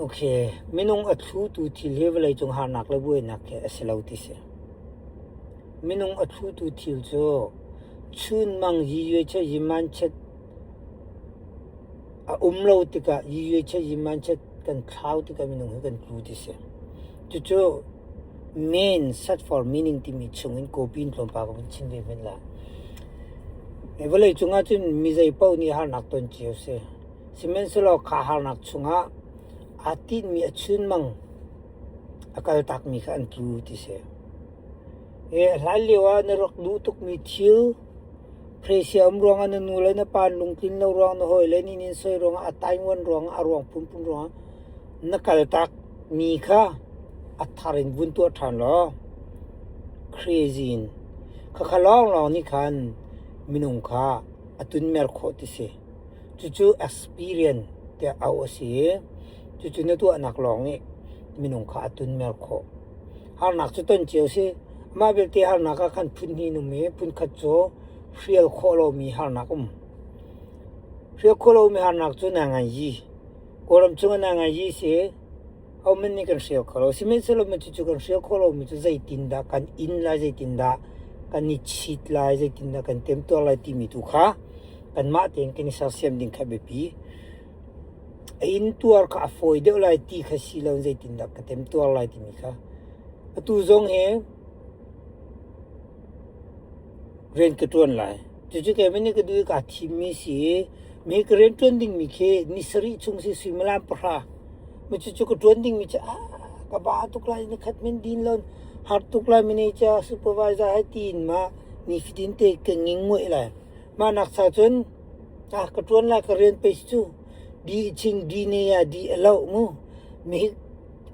Okay, minung a thlutu thil hi vawleicung harnak le buainak hi a si lo ti si. Minung a thlutu thil cu chunmang yiyueche yimanchet a um lo tikah yiyueche yimanchet kan thlau tikah minung hi kan tlu ti si. Cucu main search for meaning timi chungin copy in tlawmpal ka vun chim ve hmanh lai. Vawleicung ahcun mi zei paoh nih harnak ton cio si. Sihmanhsehlaw kha harnak chungah aa tinhmi a chunmang a kaltakmi kha an tlu ti si. Hi hlan lio ah na rak duh tukmi thil Pressure um ruangah na nu le na pa an lungtlin lo ruang, na hawile nih an in soi ruangah, a tainguan ruangah, a ruang phunphun ruangah na kaltakmi kha a thar in vun tuah ṭhan law crazy in khakha lawnglawng nih khan minung kha a tunmer khawh ti si. Cucu experience tiah auh a si i cucu na tuahnak lawng nih minung kha a tunmer khawh. Harnak cu ton cio si. Mah belte harnak ah khan phun hnih an um i phun khat cu hrial khawh lomi harnak um. Hrial khawh lomi harnak cu nanganyi. Kawlram chungah nanganyi si. Hohmanh nih kan hrial kho lo. Sihmanhsehlaw cucu kan hrial khawh lomi cu zeitindah kan inn lai, zeitindah kan i chit lai, zeitindah kan temtuar lai timi tu kha kanmah tein kan i sersiam ding kha biapi. A intuar kha a fawi deuh lai ti kha si lo in zeitindah ka temtuar lai timi kha. Atu zong hi rian ka ṭuan lai. Cucu keimah nih ka duh i kaa thimmi si i mi ka rian ṭuan dingmi khi ni sarih chung si suimilam pahra. Mi cucu ka ṭuan dingmi cu ah ka ba tuk lai, ni khat men din lo, har tuk lai manager, supervisor hai tiin ma nifatin te ka ngingmuih lai. Mah nak cha cun ah ka ṭuan lai ka rian pei cu di ching di ne ah di a lo mu. Mi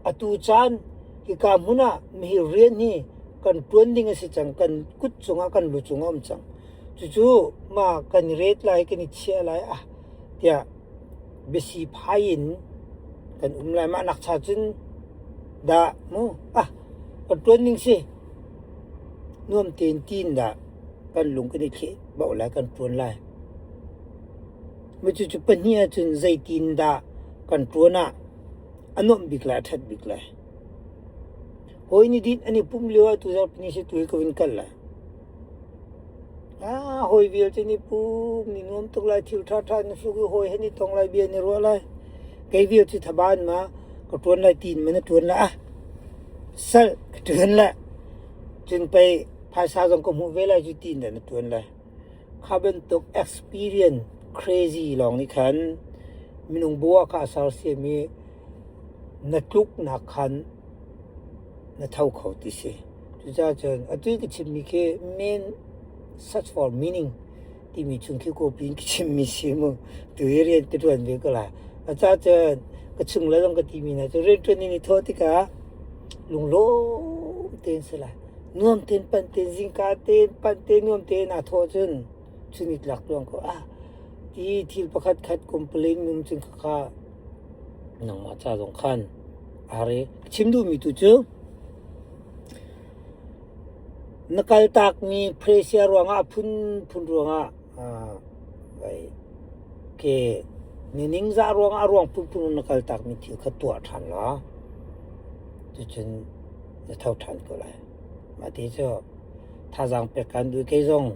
atu caan hika hmun ah mi rian hi kan ṭuan ding a si cang, kan kut cungah kan lu cungah um cang. Cucu ma kan i ret lai, kan i chiah lai ah tiah biasi phai in kan um lai. Mah nak cha cun dah mu ah kan ṭuan ding si. Nuam tein tiin dah kan lung kan i thleh bauh lai, kan ṭuan lai. Cucu pahnih ahcun zeitin dah kan ṭuan ah a nuamh bik lai, a ṭhat bik lai. Hawi nih din an i pumh lio ah tuzarh ni si tu hi ka vun kal lai. Ah, hawi vialte nih pum ni nuam tuk lai, thil ṭhaṭha na hruk i hawi he ni tong lai, bia ni ruah lai. Kei vial cu thaban ma ka ṭuan lai tiin ma na ṭuan lai ah. Sal ka ṭuan lai. Cun pei phaisa zong ka hmuh ve lai cu tiin dah na ṭuan lai. Kha bantuk experience crazy lawng nih khan minung bu ah kha a sersiam i na tluknak khan na tho kho ti si. Cucaah cun atu i ka chimmi khi main search for meaning timi chung khi kawpi in ka chimmi si mu. Tu hi rian ka ṭuan ve ko lai. Cucaah cun ka chung le zong ka timi hna cu rianṭuan in i thawh tikah lunglawm tein si lai. Nuam tein panh tein zingka tein panh tein nuam tein aa thawh cun chun i tlak tuang ko ah ti thil pakhat khat complain num cun khakha nangmah ca zong khan aa re. Chim duhmi tu cu na kaltakmi pressure ruangah a phunphun ruangah vai ke na ningzah ruangah a ruang phunphun na kaltakmi thil kha tuah ṭhan law cucun na tho ṭhan ko lai. Mah ti cu thazaang pek kan duh kei zong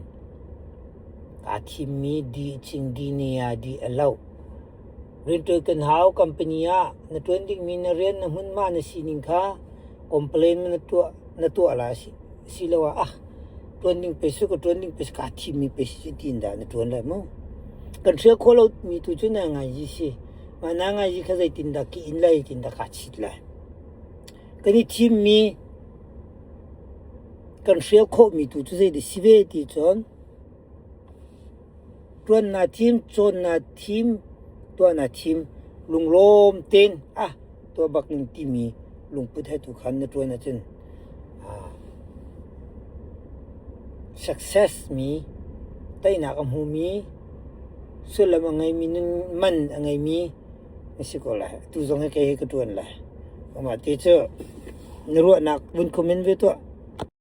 kaa thimmi di ching di ni ah di a lo. Rianṭuan kan hau company ah na ṭuan dingmi na rian na hmunhma na sining kha complain na tuah na tuah lai siloah ah ṭuan ding pei si ka ṭuan ding pei si kaa thimmi pei si tiin dah na ṭuan lai mu. Kan hrial khawh lomi tu cu na ngai si. Mah na ngai kha zeitindah ka in lai zeitindah kaa chit lai. Kan i thimmi kan hrial khawhmi tu cu zeidah si ve ti cun Ṭuan naa thim, cawn naa thim, tuah naa thim, lunglawm tein ah tuah bak ning timi lungput he tu khan na ṭuan ahcun success mi, teinak a hmumi, sullam a ngeimi, nun man a ngeimi na si ko lai. Atu zong hi kei hi ka ṭuan lai. Mah ti cu na ruahnak vun comment ve tuah.